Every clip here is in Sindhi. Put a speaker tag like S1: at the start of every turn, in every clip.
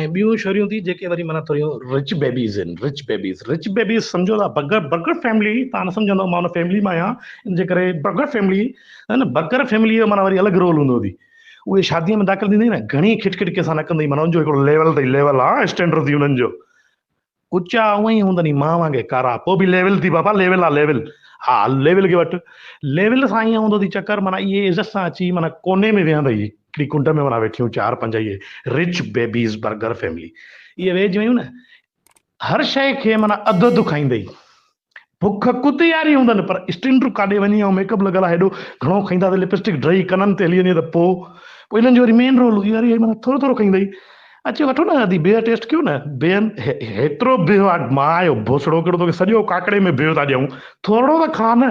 S1: ۽ ٻيون ڇوريون ٿي جيڪي وري معنيٰ ٿوريون رچ بيبيز آهن، رچ بيبيز، رچ بيبيز سمجهو ٿا برگر برگر فيملي توهان نه سمجهندو مان ان فيملي مان آهيان ان جي ڪري برگر فيملي ها نه برگر فيملي جو معنيٰ وري الڳ رول هوندو ٿي اهي شادي ۾ داخل ٿيندي نه گهڻي کٽ کٽ ڪنهن سان نه ڪندي معنيٰ ان جو هڪڙو ليول اٿئي ليول آ اسٽينڊرڊ ٿي انهن جو ڪچا اونئن ئي هوندني مان وانگي ڪارا پوء به ليول ٿي بابا ليول آ ليول ها ليول کي وٺ ليول سان ائين هوندو ٿي چڪر معنيٰ اهي عزت سان اچي معنيٰ ڪوني ۾ ويهندئي هڪڙي ڪنڊ ۾ معنيٰ ويٺيون چار پنج اهي رچ بيبيز برگر فيملي اهي ويهجي ويون نه هر شيء کي معنيٰ اڌ اڌ کائيندئي بک ڪتي واري هوندن پر اسٽنڊ ڪاڏي وڃي ۽ ميڪ اپ لڳل آهي هيڏو گهڻو کائيندا ته لپسٽڪ ڊهي ڪنن تي هلي وڃي ته پوء پوء انهن جو وري مين رول اهو وري معنيٰ ٿورو ٿورو کائيندئي اچي وٺو نه ادي بيهه ٽيسٽ ڪيو نه بيهن هيترو بيهه آ مان آيو ڀوسڙو ڪهڙو توکي سڄو ڪاڪڙي ۾ بيهه ٿا ڏيون ٿورڙو ته کاء نه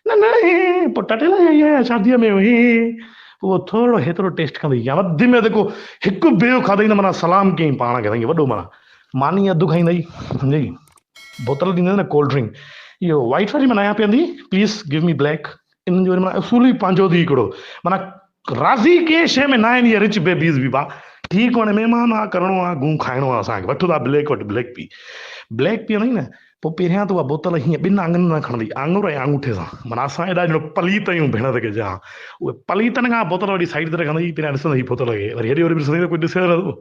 S1: نه نه هي پوء ٽٽي لاء آئي آهيان شاديء ۾ هي پوء ٿورڙو هيترو ٽيسٽ ڪندئي يا وڌ ۾ وڌ ڪو هڪ بيهه کاڌئي نه معنيٰ سلام ڪيائين پاڻ کي سائين وڏو معنيٰ ماني اڌ کائيندئي سمجهئي بوتل ڏيندي نه ڪولڊ ڊرنڪ اهو وائيٽ واري ۾ ناهيان پيئندي پليز گيو مي بليڪ انهن جو وري معنيٰ اصول ئي پنهنجو ٿي هڪڙو معنيٰ راضي ڪنهن شيء ۾ ناهن اهي رچ بيبيز به با ٺيڪ هاڻي مهمان آ ڪرڻو آ گون کائڻو آ اسان کي وٺ ٿا بليڪ وٺ بليڪ پي بليڪ پيئندي نه پوء پهريان ته اها بوتل هيئن ٻن آڱرين سان کڻندي آڱر ۽ آڱوٺي سان معنيٰ اسان ايڏا ڄڻ پليت آهيون ڀيڻ ته ڪي جا اهي پليتن کان بوتل وٺي سائيڊ تي رکندي پهريان ڏسندي بوتل کي وري هيڏي هوڏي به ڏسندي ته ڪوئي ڏسي نه ٿو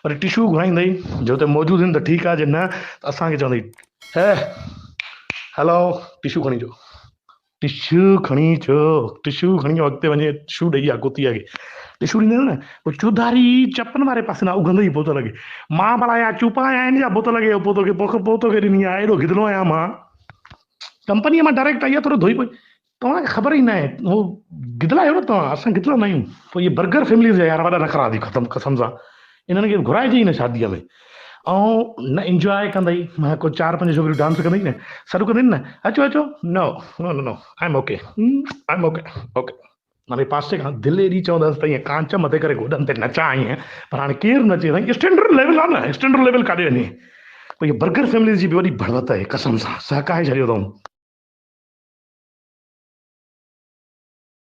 S1: وري ٽشو گهرائيندئي، جي اتي موجود هن ته ٺيڪ آ، جي نه ته اسان کي چوندئي، هي هلو ٽشو کڻي اچو، ٽشو کڻي اچو، ٽشو کڻي اچو، اڳتي وڃي ٽشو ڏئي آ ڪتيء کي، ٽشو ڏيندئي نه پوء چوڌاري چپن واري پاسي ڏانهن اگهندئي بوتل کي، مان ڀلا اها چوپا آهيان آهن يا بوتل کي پوء توکي پوء توکي ڏني آ، ايڏو گدلو آهيان مان، ڪمپنيء مان ڊائريڪٽ آئي آ ٿورو ڌوئي پوء توهان کي خبر ئي ناهي هو گدلا آهيو نه توهان اسان گدلا نه آهيون پوء اهي برگر فيمليز جا يار وڏا نخرا ٿي ختم قسم سان انهن کي گهرائجي ئي نه شاديء ۾ ۽ نه انجواء ڪندئي مان ڪو چار پنج ڇوڪريون ڊانس ڪندئي نه سڏ ڪندئي نه اچو اچو no no no no I am okay I am okay okay معني پاسي کان دل ايڏي چوندس ته ائين ڪانچ مٿي ڪري گوڏن تي نچان ائين پر هاڻي ڪير نچي سائين اسٽينڊرڊ ليول آ نه اسٽينڊرڊ ليول ڪاڏي وڃي پوء اهي برگر فيمليز جي به وڏي ڀڙوت آهي قسم سان سهڪائي ڇڏيو اٿئون.